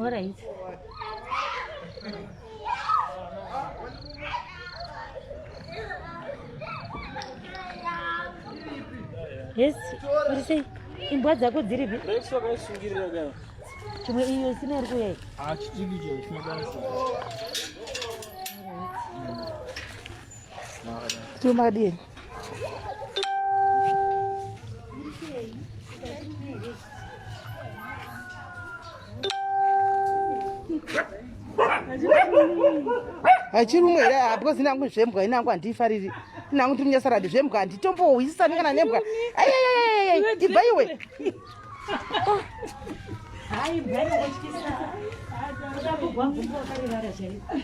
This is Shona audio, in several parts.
Alright. Yes, uri sei? Imbwa dzako dziripi? Chimwe iyo isina iri kuuya iyi. Ah, chidiki icho chinokwanisa. Tiri makadini? Hachirumwe here? Ah, because inangu zvembwa inangu handiifariri. Inangu ndiri munyasaradi zvembwa handitombohwisisani kana nembwa. Ayayayayay, ibva iwe. Hayi, mbwa inotyisa. Kuda kugwa wakarivara chaiko.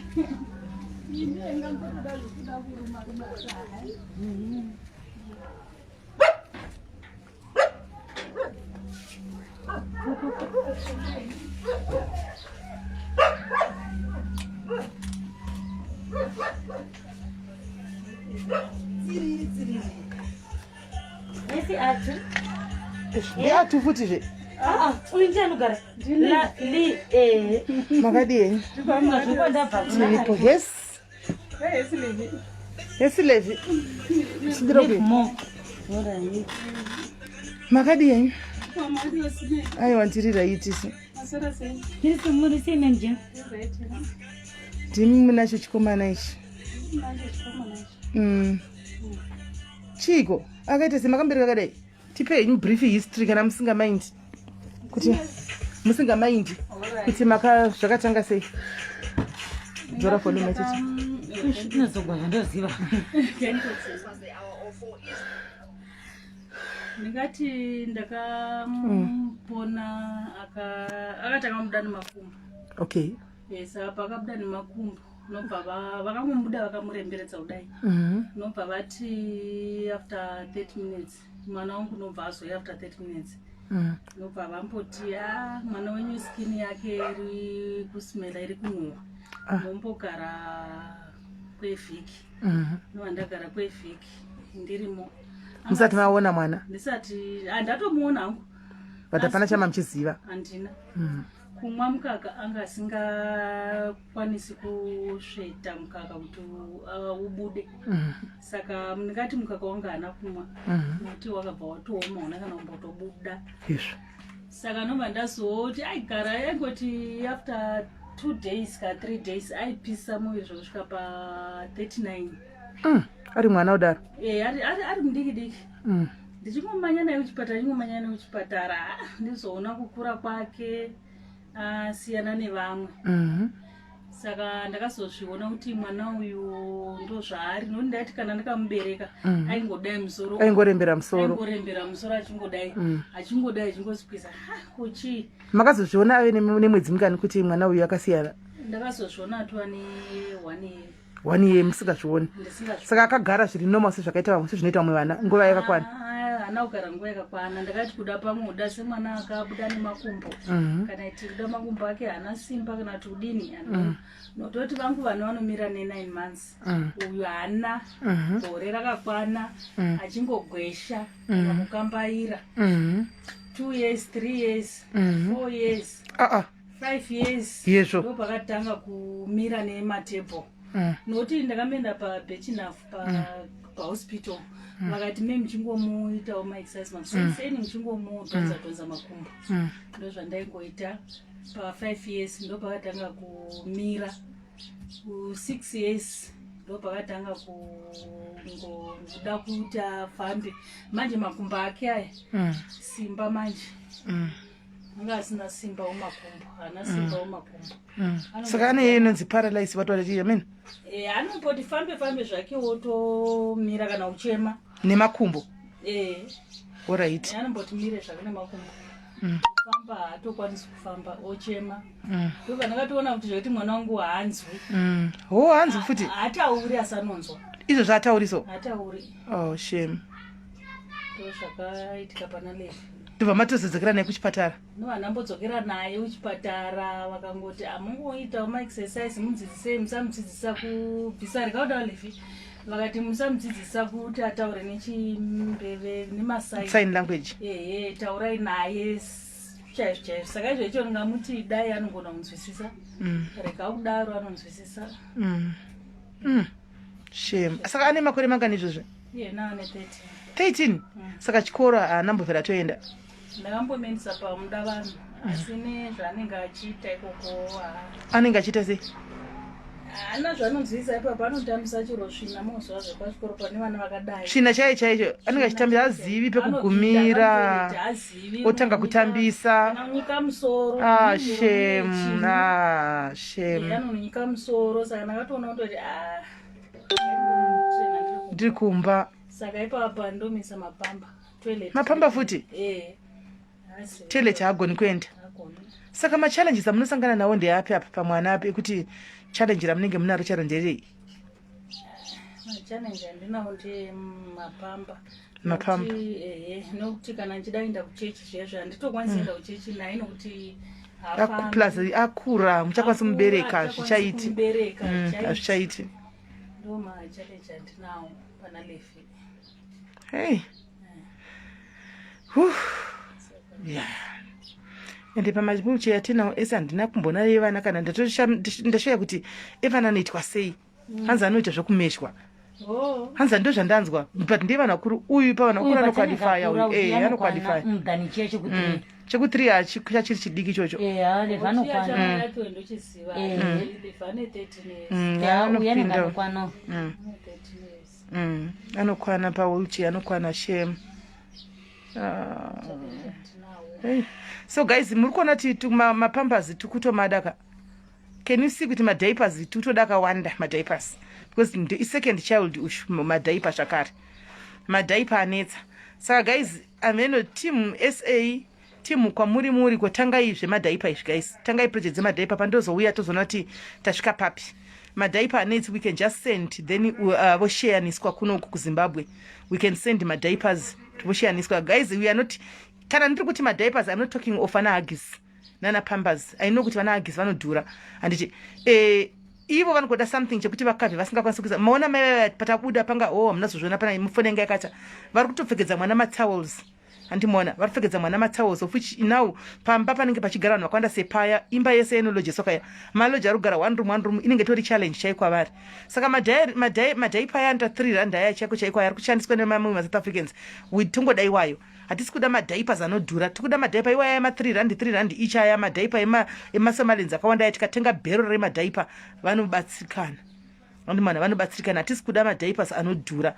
Esi atu. Ndiatu futi zve. Ah, uyu ndiye anogara. La li eh. Makadii henyu? Tiripo. Yes. Yes Levi. Chindiro More. Alright. Makadii henyu? Aiwa ndiri right isu. Tiri muri sei manje? Ndimi munacho chikomana ichi. Mm. Chiiko? Akaita semakambereka akadai. Tipe henyu brief history kana musingamaindi. Kuti musingamaindi kuti maka zvakatanga sei. Dzora volume titi. Ndinozogwa zvandoziva. Ndingati ndakamupona akatanga kubuda nemakumbo. Okay. Yes, apa akabuda nemakumbo. Nobva vakangomubuda vakamuremberedza kudai. Nobva vati after 30 minutes mwana wangu nobva azouya after 30 minutes. Nobva vamboti ah mwana wenyu skin yake iri kusmela iri kunhuhwa. Ah. Mombogara kwevhiki. Nobva ndagara kwevhiki ndirimo. Musati maona mwana? Ndisati handatomuona hangu. But hapana chamamuchiziva. Handina. Kumwa mukaka anga asingakwanisi kusveta mukaka kuti ubude. Saka ndingati mukaka wanga haana kumwa. Nokuti wakabva watooma una kana kumbotobuda. Izvo. Saka nobva ndazoti aigara aingoti after 2 days ka 3 days aipisa muviri zvokusvika pa 39. Ari mwana kudaro. Eh, ari mudiki diki. Ndichingomanya naye kuchipatara, ndichingomanya naye kuchipatara, ndizoona kukura kwake asiyana nevamwe. Saka ndakazozviona kuti mwana uyu ndozvaari, nokuti ndaiti kana ndikamubereka aingodai musoro. Aingorembera musoro. Aingorembera musoro achingodai. Achingodai achingosqueeze. Ha, kuchi. Makazozviona ave nemwedzi mingani kuti mwana uyu akasiyana? Ndakazozviona atova ne 1 year. 1 year musingazvioni. Ndisingazvioni. Saka akagara zviri normal sezvakaita vamwe, sezvinoita vamwe vana nguva yakakwana. Haana kugara nguva yakakwana. Ndakati kuda pamwe kuda semwana akabuda nemakumbo. Kana kuti kuda makumbo ake haana simba kana kuti kudini. Nototi vangu vana vanomira ne 9 months. Uyu haana gore rakakwana achingogwesha kana kukambaira. 2 years, 3 years, 4 years. 5 years. Yezvo. Ndo pakatanga kumira nematable. Nokuti ndakamboenda paBechinaf pahospital. Vakati me muchingomuitawo maexercise makuseni muchingomudhonza dhonza makumbo. Ndo zvandaingoita pa 5 years ndo pakatanga kumira. Ku 6 years ndo pakatanga kungoda kuti afambe. Manje makumbo ake aya simba manje. Anga asina simba mumakumbo, haana simba mumakumbo. Saka ane inonzi paralysis watu vati amen. Anomboti fambe fambe zvake wotomira kana uchema. Nemakumbo. Alright. Anomboti mire zvake nemakumbo. Kufamba haatokwanisi kufamba ochema. Ndobva ndakatoona kuti zvekuti mwana wangu haanzwi. Ho haanzwi futi. Haatauri asi anonzwa. Izvo zvaatauri so. Haatauri. Oh shame. Ndo zvakaitika pana Levi. Ndobva matozodzokera naye kuchipatara. No, handambodzokera naye kuchipatara, vakangoti amungoitawo maexercise mudzidzisei, musamudzidzisa kubvisa rikauda Levi. Vakati musamudzidzisa kuti ataure nechimbeve nemasign. Sign language. Ehe, taurai naye. Chaizvo chaizvo. Saka izvo icho ndingamuti dai anogona kunzwisisa. Rega kudaro, anonzwisisa. Shame. Saka ane makore mangani izvozvo? Iyena ane 13. 13. Saka chikoro haana mbovhera toenda? Ndakambomuendesa pamuda vanhu, asi nezvaanenge achiita ikoko Anenge achiita sei? Haana zvaanonzwisisa ipapo. Anotambisa chiro svina mozuva zvepachikoro pane vana vakadai. Tsvina chaiyo chaicho anenge achitambisa, azivi pekugumira. Hazivi. Otanga kutambisa. Anonyika musoro. Ah, Mumhuro shame. mune chii. Ah, shame. Anonyika musoro, saka ndakatoona kutoti a Ndiri kumba. Saka ipapa ndomisa mapamba, toilet. Mapamba futi? Eh. Hazi- Toilet haagoni kuenda? Haagoni. Saka machallenges amunosangana nawo ndeapi apa pamwana api, ekuti challenge ramunenge munaro charo nderei? Machallenge andinawo ndemapamba. Mapamba. Ehe, nokuti kana ndichida kuenda kuchechi zviya, handitokwanisi kuenda kuchechi naye nokuti Plus akura, muchakwanisi mubereka, Haachakwanisi hazvichaiti. kumubereka, hazvichaiti. Hazvichaiti. Ndo machallenge andinawo pana Lefi. Hey. Huh. Yeah, ende pamawheelchair atinawo ese handina kumboona evana kana. Ndashaya kuti evana anoitwa sei. Hanzi anoita zvekumeshwa. Oh. Hanzi ndo zvandanzwa, but ndevanhu vakuru uyu. Pavanhu vakuru anoqualifya uyu, eh, anoqualifya. Than chiya chekuti Chekuthree chachiri chidiki ichocho. Eya, Levi anokwana. Yacho ndochiziva. Levi ane 13 years. Ya, uyu anenge Anopinda. anokwana. Ane 13 years. Anokwana pawheelchair, anokwana. Shame. Ah. Challenge andinawo. Hey. So guys, muri kuona kuti mapampers tikutomada ka? Can you see kuti madiapers tikutoda akawanda, madiapers, because isecond child ushu. Madiaper zvakare, madiaper anetsa. Saka guys, ameno team SA, team kwamuri muri kotangai zvemadiaper izvi guys, tangai project dzemadiaper. Pandozouya tozoona kuti tasvika papi. Madiaper anetsi. We can just send, then voshayaniswa kunoku kuZimbabwe. We can send madiapers, voshayaniswa. Guys, we are not, kana ndiri kuti madiapers, I'm not talking of ana Huggies nana Pampers. I know kuti vana Huggies vanodhura, handiti? Ivo vanogoda something chekuti vakabve vasingakwanisi kuisa. Maona mai vaya patabuda panga, oh, hamunazozviona, pana mufoni yanga yakata, vari kutopfekedza mwana matowels, handimuona? Vari kupfekedza mwana matowels, of which now pamba panenge pachigara vanhu vakawanda sepaya. Imba yese inolojeswa kaya, maloja ari kugara one room, one room, inenge tori challenge chai kwavari. Saka madiaper aya anoita R3 aya chaiko chaiko, aya ari kushandiswa nemamwe maSouth Africans, tongoda iwayo. Hatisi kuda madiapers anodhura, tikuda madiaper iwaya ema3 rand, 3 rand each. Aya madiaper emaSomalians akawanda aya, tikatenga bhero remadiaper vanobatsirikana, andimana? Vanobatsirikana. Hatisi kuda madiapers anodhura.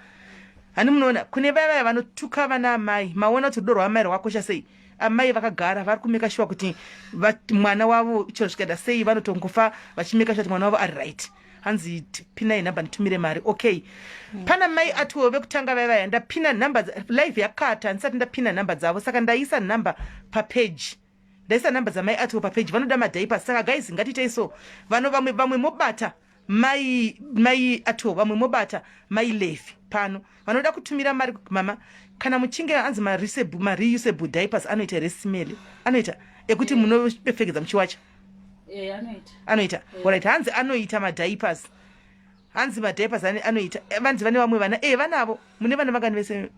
Hani munoona kune vaya vaya vanotuka vana amai, maona kuti rudo rwaamai rwakakosha sei? Amai vakagara vari kumake sure kuti mwana wavo chero zvikaita sei, vanotongofa vachimake sure kuti mwana wavo ari right. Hanzi pinai nhamba nditumire mari. Okay, pana mai atiwo vekutanga vaya vaya, ndapina nhamba, live yakata ndisati ndapina nhamba dzavo. Saka ndaisa nhamba papage, ndaisa nhamba dzamai atiwo papage, vanoda madiapers. Saka guys, ngatiitei so, vano vamwe mobata mai atiwo, vamwe mobata mai Lefi pano. Vanoda kutumira mari, mama, kana muchinge anzi mareusable diapers anoita here? Simele anoita ekuti munopfekedza muchiwacha? Anoita. Anoita, alright. Hanzi anoita madiapers, hanzi madiapers anoita. Vanzi vane vamwe vana, e, vanavo. Mune vana vangani vese?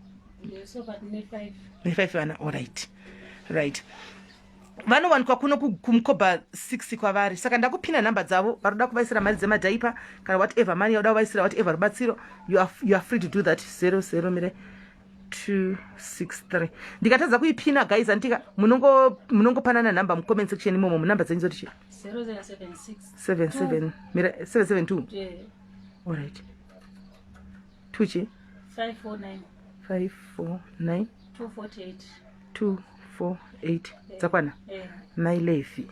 So far tine five. Nefive vana, alright, right. Vanowanikwa kuno kuMkoba 6 kwavari. Saka ndakupina nhamba dzavo. Varoda kuvaisira mari dzemadiaper kana whatever money yauda kuvaisira, whatever rubatsiro, you are free to do that. 00 mire 263. Ndikatadza kuipina guys, andika munongopanana nhamba mucomment section imomo. Munhamba dzenyu dzoti chii? 0776. 77, mira, 772. Alright, tuchi. 549. 549. 248. 248, dzakwana. Eh. Mai Lefi,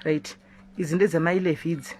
right, idzi ndedzamai Lefi idzi.